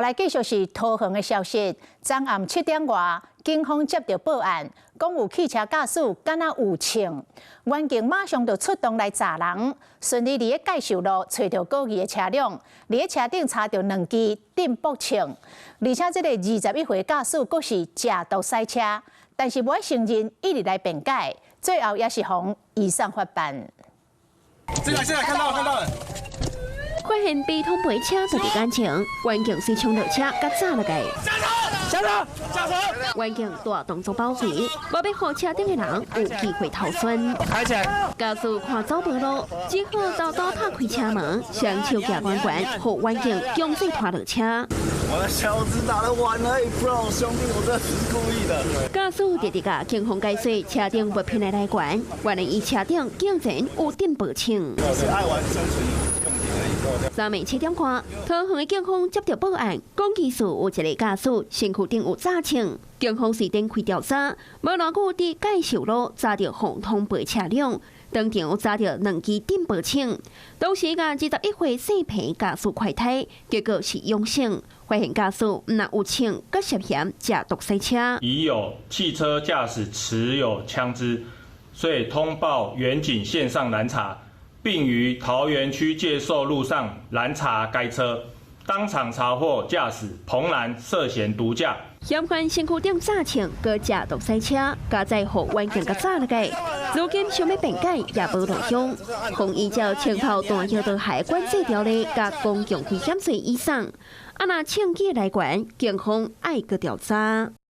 來繼續是桃園的消息。昨暗7點外，警方接到報案，講有汽車駕駛敢若有槍，員警馬上就出動來查人，順利佇个介壽路揣著可疑的車輛，佇个車頂查著兩支震爆槍，而且這个21歲駕駛閣是食毒駛車，但是無愛承認，一直來辯解，最後也是予移送法辦。這個現在看到了，看到了。發現被通牌車就佇眼前，員警隨衝落車，共紮落來。下車！下車！下車！員警大動作包圍，無欲予車頂的人有機會逃竄。開起來！駕駛看走無路，只好偷偷拍開車門，雙手舉懸懸，予員警強制拖落車。我的小子打來玩而已，bro，兄弟，我這不是故意的。駕駛直直共警方解釋車頂物品的來源，原來伊車頂竟然有震爆槍。我是愛玩生存用品而已。昨暝7點外，桃園的警方接到報案，講疑似有一个駕駛身軀頂有炸槍，警方隨展開調查，無偌久佇介壽路查著紅通牌車輛，當場查著兩支震爆槍，當時共21歲姓彭駕駛快胎，結果是陽性，發現駕駛毋但有槍，閣涉嫌食毒駛車。疑有汽車駕駛持有槍支，所以通報員警線上攔查，並於桃園區介壽路上攔查該車，當場查獲駕駛彭蘭涉嫌毒駕。嫌犯身軀頂炸槍，閣食毒駛車，加載予員警共紮落來，如今想欲辯解也無路用，予依照槍炮彈藥毒害管制條例，佮公共危險罪移送。啊，若槍支來源，警方愛閣調查。